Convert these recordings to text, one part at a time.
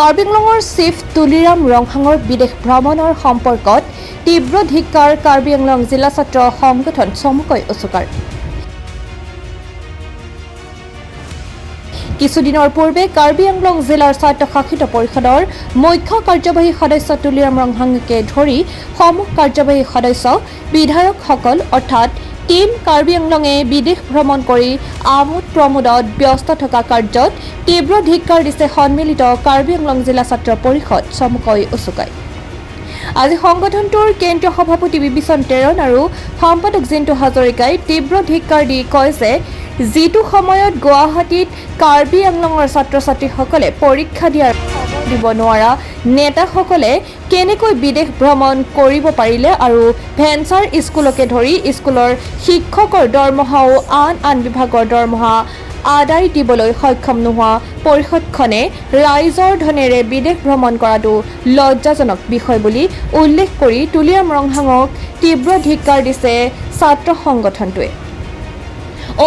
কাৰ্বি আংলঙৰ চিফ তুলিৰাম ৰংহাঙৰ বিদেশ ভ্ৰমণৰ সম্পৰ্কত তীব্ৰ ধিক্কাৰ কাৰ্বি আংলং জিলা ছাত্ৰ সংগঠন চমুকৈ উচুকাৰ। কিছুদিনৰ পূৰ্বে কাৰ্বি আংলং জিলাৰ স্বায়ত্তশাসিত পৰিষদৰ মুখ্য কাৰ্যবাহী সদস্য তুলিৰাম ৰংহাঙকে ধৰি সমূহ কাৰ্যবাহী সদস্য, বিধায়কসকল অৰ্থাৎ টীম কাৰ্বি আংলঙে বিদেশ ভ্ৰমণ কৰি আমোদ প্ৰমোদত ব্যস্ত থকা কাৰ্যত তীব্ৰ ধিক্কাৰ দিছে সন্মিলিত কাৰ্বি আংলং জিলা ছাত্ৰ পৰিষদ চমুকৈ উচুকাই। আজি সংগঠনটোৰ কেন্দ্ৰীয় সভাপতি বিভীষণ টেৰণ আৰু সম্পাদক জিন্তু হাজৰিকাই তীব্ৰ ধিক্কাৰ দি কয় যে যিটো সময়ত গুৱাহাটীত কাৰ্বি আংলঙৰ ছাত্ৰ ছাত্ৰীসকলে পৰীক্ষা দিয়াৰ খবৰ দিব নোৱাৰা নেতাসকলে কেনেকৈ বিদেশ ভ্ৰমণ কৰিব পাৰিলে আৰু ভেঞ্চাৰ স্কুলকে ধৰি স্কুলৰ শিক্ষকৰ দৰমহাও আন আন বিভাগৰ দৰমহা আদায় দিবলৈ সক্ষম নোহোৱা পৰিষদখনে ৰাইজৰ ধনেৰে বিদেশ ভ্ৰমণ কৰাটো লজ্জাজনক বিষয় বুলি উল্লেখ কৰি তুলিৰাম ৰংহাঙক তীব্ৰ ধিক্কাৰ দিছে ছাত্ৰ সংগঠনটোৱে।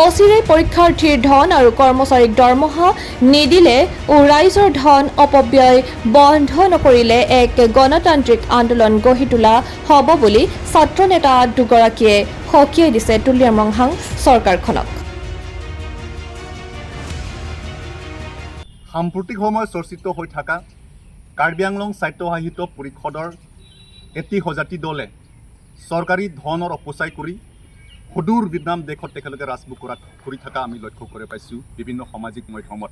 অচিৰেই পৰীক্ষাৰ্থীৰ ধন আৰু কৰ্মচাৰীক দৰমহা নিদিলে ও ৰাইজৰ ধন অপব্যয় বন্ধ নকৰিলে এক গণতান্ত্ৰিক আন্দোলন গঢ়ি তোলা হ'ব বুলি ছাত্ৰ নেতা দুগৰাকীয়ে সকীয়াই দিছে তুলিৰাম ৰংহাং চৰকাৰখনক। সাম্প্ৰতিক সময়ত চৰ্চিত হৈ থকা কাৰ্বি আংলং স্বায়ত্তশাসিত পৰিষদৰ এটি সজাতি দলে চৰকাৰী ধনৰ অপচয় কৰি সুদূৰ ভিয়েটনাম দেশত তেখেতলোকে ৰাজভোগ কৰা কৰি থকা আমি লক্ষ্য কৰি পাইছোঁ বিভিন্ন সামাজিক মাধ্যমত।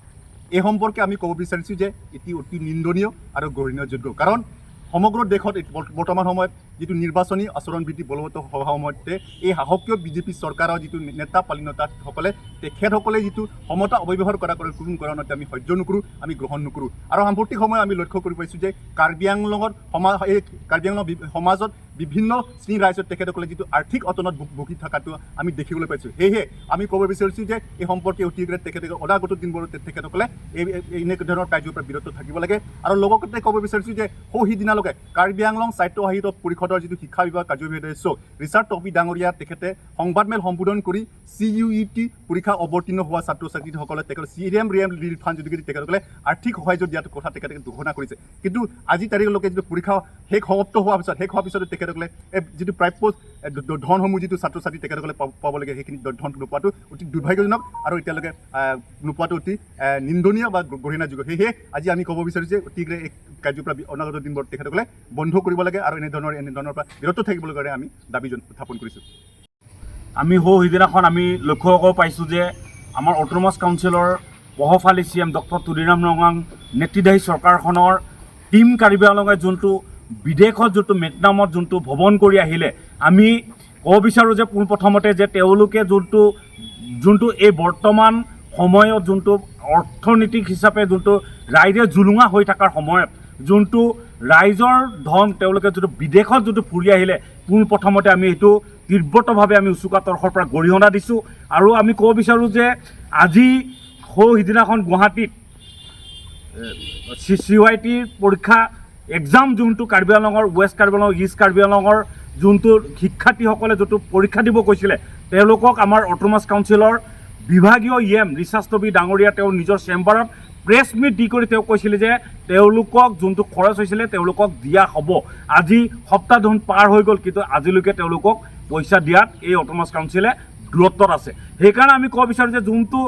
এই সম্পৰ্কে আমি ক'ব বিচাৰিছোঁ যে এটি অতি নিন্দনীয় আৰু গৰিহণাযোগ্য, কাৰণ সমগ্ৰ দেশত বৰ্তমান সময়ত যিটো নিৰ্বাচনী আচৰণবিধি বলবৎ হোৱা সময়তে এই শাসকীয় বিজেপি চৰকাৰৰ যিটো নেতা পালিনেতাসকলে তেখেতসকলে যিটো ক্ষমতা অপব্যৱহাৰ কৰা কৰে, কোনো কাৰণতে আমি সহ্য নকৰোঁ, আমি গ্ৰহণ নকৰোঁ। আৰু সাম্প্ৰতিক সময়ত আমি লক্ষ্য কৰি পাইছোঁ যে কাৰ্বি আংলঙত সমাজ, এই কাৰ্বি আংলং সমাজত বিভিন্ন শ্ৰেণীৰ ৰাইজত তেখেতসকলে যিটো আৰ্থিক অটনত ভুগি থকাটো আমি দেখিবলৈ পাইছোঁ। সেয়েহে আমি ক'ব বিচাৰিছোঁ যে এই সম্পৰ্কে অতি শীঘ্ৰে তেখেতে অনাগত দিনবোৰত তেখেতসকলে এই এনেকুৱা ধৰণৰ কাৰ্যৰ পৰা বিৰত থাকিব লাগে। আৰু লগতে ক'ব বিচাৰিছোঁ যে সৌ সিদিনালৈকে কাৰ্বি আংলং স্বায়ত্তশাসিত পৰিষদৰ যিটো শিক্ষা বিভাগ কাৰ্যবাহী সদস্য ৰিচাৰ্ড টপি ডাঙৰীয়া, তেখেতে সংবাদমেল সম্বোধন কৰি চিইউইটি পৰীক্ষা অৱতীৰ্ণ হোৱা ছাত্ৰ ছাত্ৰীসকলে তেখেতে চিএম ৰিলিফ ফাণ্ড যোগেদি তেখেতসকলে আৰ্থিক সাহায্য দিয়াৰ কথা তেখেতে ঘোষণা কৰিছে। কিন্তু আজি তাৰিখলৈকে যিটো পৰীক্ষা শেষ সমাপ্ত হোৱাৰ পিছত, শেষ হোৱাৰ পিছতো তেখেতসকলে এই যিটো প্ৰাপ্য ধনসমূহ যিটো ছাত্ৰ ছাত্ৰী তেখেতসকলে পাব লাগে, সেইখিনি ধন নোপোৱাটো অতি দুৰ্ভাগ্যজনক আৰু এতিয়ালৈকে নোপোৱাটো অতি নিন্দনীয় বা গৰিহণাযোগ্য। সেয়েহে আজি আমি ক'ব বিচাৰিছোঁ যে অতি শীঘ্ৰে এই কাৰ্যৰ পৰা অনাগত দিনবোৰত তেখেতসকলে বন্ধ কৰিব লাগে আৰু এনেধৰণৰ পৰা বিৰত থাকিবলৈ কাৰণে আমি দাবী উত্থাপন কৰিছোঁ। আমি সৌ সিদিনাখন আমি লক্ষ্য কৰিব পাইছোঁ যে আমাৰ অট'নমাছ কাউন্সিলৰ পহফালি C M doctor Tuliram Ronghang নেতৃত্বাধীন চৰকাৰখনৰ টীম কাৰ্বি আংলঙে যোনটো বিদেশত যোনটো ভিয়েটনামত যোনটো ভ্ৰমণ কৰি আহিলে, আমি ক'ব বিচাৰোঁ যে পোনপ্ৰথমতে যে তেওঁলোকে যোনটো যোনটো এই বৰ্তমান সময়ত যোনটো অৰ্থনীতিক হিচাপে যোনটো ৰাইজে জুলুঙা হৈ থকাৰ সময়ত যোনটো ৰাইজৰ ধন তেওঁলোকে যোনটো বিদেশত যোনটো ফুৰি আহিলে, পোনপ্ৰথমতে আমি সেইটো তীব্ৰতভাৱে আমি উচুকা তৰফৰ পৰা গৰিহণা দিছোঁ। আৰু আমি ক'ব বিচাৰোঁ যে আজি সৌ সিদিনাখন গুৱাহাটীত চি ৱাই টিৰ পৰীক্ষা এক্সাম যোনটো কাৰ্বি আংলঙৰ, ৱেষ্ট কাৰ্বি আংলং, ইষ্ট কাৰ্বি আংলঙৰ যোনটো শিক্ষাৰ্থীসকলে যোনটো পৰীক্ষা দিব গৈছিলে, তেওঁলোকক আমাৰ অট'নমাছ কাউন্সিলৰ বিভাগীয় ই এম ৰিচাৰ্ড টবি ডাঙৰীয়া তেওঁ নিজৰ চেম্বাৰত প্ৰেছ মিট দি কৰি তেওঁ কৈছিলে যে তেওঁলোকক যোনটো খৰচ হৈছিলে তেওঁলোকক দিয়া হ'ব। আজি সপ্তাহ দেখোন পাৰ হৈ গ'ল, কিন্তু আজিলৈকে তেওঁলোকক পইচা দিয়াত এই অট'নমাছ কাউন্সিলে দূৰত্বত আছে। সেইকাৰণে আমি ক'ব বিচাৰোঁ যে যোনটো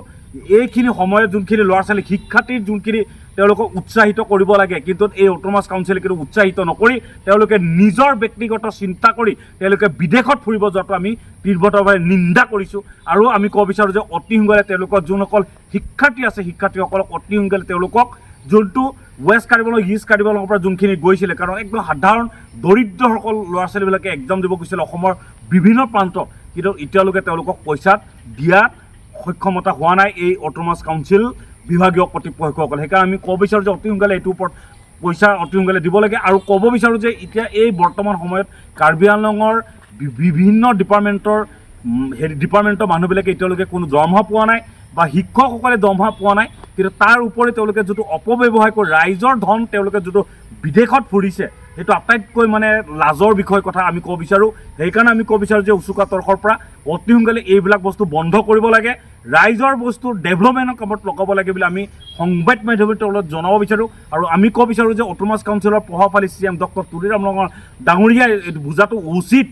এইখিনি সময়ত যোনখিনি ল'ৰা ছোৱালী শিক্ষাৰ্থীৰ যোনখিনি তেওঁলোকক উৎসাহিত কৰিব লাগে, কিন্তু এই অট'নমাছ কাউন্সিলে কিন্তু উৎসাহিত নকৰি তেওঁলোকে নিজৰ ব্যক্তিগত চিন্তা কৰি তেওঁলোকে বিদেশত ফুৰিব যোৱাটো আমি তীব্ৰতভাৱে নিন্দা কৰিছোঁ। আৰু আমি ক'ব বিচাৰোঁ যে অতি সোনকালে তেওঁলোকৰ যোনসকল শিক্ষাৰ্থী আছে, শিক্ষাৰ্থীসকলক অতি সোনকালে তেওঁলোকক যোনটো ৱেষ্ট কাৰ্বি আংলং, ইষ্ট কাৰ্বি আংলঙৰ পৰা যোনখিনি গৈছিলে, কাৰণ একদম সাধাৰণ দৰিদ্ৰসকল ল'ৰা ছোৱালীবিলাকে এক্সাম দিব গৈছিলে অসমৰ বিভিন্ন প্ৰান্তত, কিন্তু এতিয়ালৈকে তেওঁলোকক পইচাত দিয়াত সক্ষমতা হোৱা নাই এই অট'নমাছ কাউন্সিল বিভাগীয় কৰ্তৃপক্ষসকল। সেইকাৰণে আমি ক'ব বিচাৰোঁ যে অতি সোনকালে এইটোৰ ওপৰত পইচা অতি সোনকালে দিব লাগে। আৰু ক'ব বিচাৰোঁ যে এতিয়া এই বৰ্তমান সময়ত কাৰ্বি আংলঙৰ বিভিন্ন ডিপাৰ্টমেণ্টৰ হেৰি ডিপাৰ্টমেণ্টৰ মানুহবিলাকে এতিয়ালৈকে কোনো দৰমহা পোৱা নাই বা শিক্ষকসকলে দৰমহা পোৱা নাই। কিন্তু তাৰ উপৰি তেওঁলোকে যিটো অপব্যৱহাৰ কৰি ৰাইজৰ ধন তেওঁলোকে যিটো বিদেশত ফুৰিছে, সেইটো আটাইতকৈ মানে লাজৰ বিষয় কথা আমি ক'ব বিচাৰোঁ। সেইকাৰণে আমি ক'ব বিচাৰোঁ যে উচুকা তৰফৰ পৰা অতি সোনকালে এইবিলাক বস্তু বন্ধ কৰিব লাগে, ৰাইজৰ বস্তু ডেভেলপমেণ্টৰ কামত লগাব লাগে বুলি আমি সংবাদ মাধ্যমৰ তলত জনাব বিচাৰোঁ। আৰু আমি ক'ব বিচাৰোঁ যে অট'নমাছ কাউন্সিলৰ প্ৰভাৱশালী C M doctor Tuliram Ronghang ডাঙৰীয়াই এইটো বুজাটো উচিত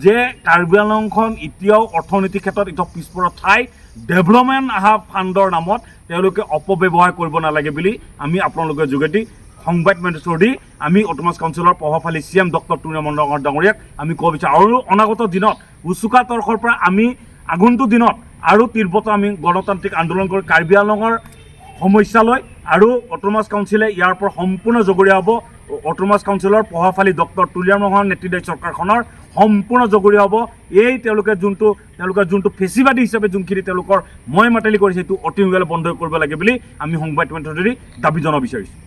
যে কাৰ্বি আংলংখন এতিয়াও অৰ্থনীতিৰ ক্ষেত্ৰত এতিয়াও পিছপৰা ঠাই। ডেভেলপমেণ্ট অহা ফাণ্ডৰ নামত তেওঁলোকে অপব্যৱহাৰ কৰিব নালাগে বুলি আমি আপোনালোকৰ যোগেদি, সংবাদ মাধ্যমৰ থ্ৰুদি আমি অট'নমাছ কাউন্সিলৰ প্ৰভাৱশালী C M doctor Tuliram Ronghang ডাঙৰীয়াক আমি ক'ব বিচাৰোঁ। আৰু অনাগত দিনত উচুকা তৰফৰ পৰা আমি আগন্তুক দিনত আৰু তীব্ৰতা আমি গণতান্ত্ৰিক আন্দোলন কৰি কাৰ্বি আংলঙৰ সমস্যালৈ আৰু অট'নমাছ কাউন্সিলে ইয়াৰ পৰা সম্পূৰ্ণ জগৰীয়া হ'ব। অট'নমাছ কাউন্সিলৰ প্ৰভাৱশালী ডক্টৰ তুলিৰাম ৰংহাং নেতৃত্বাধীন চৰকাৰখনৰ সম্পূৰ্ণ জগৰীয়া হ'ব। এই তেওঁলোকে যোনটো ফেচিবাদী হিচাপে যোনখিনি তেওঁলোকৰ মই মাতালি কৰিছে, সেইটো অতি সোনকালে বন্ধ কৰিব লাগে বুলি আমি সংবাদ মাধ্যমৰ যোগেদি দাবী জনাব বিচাৰিছোঁ।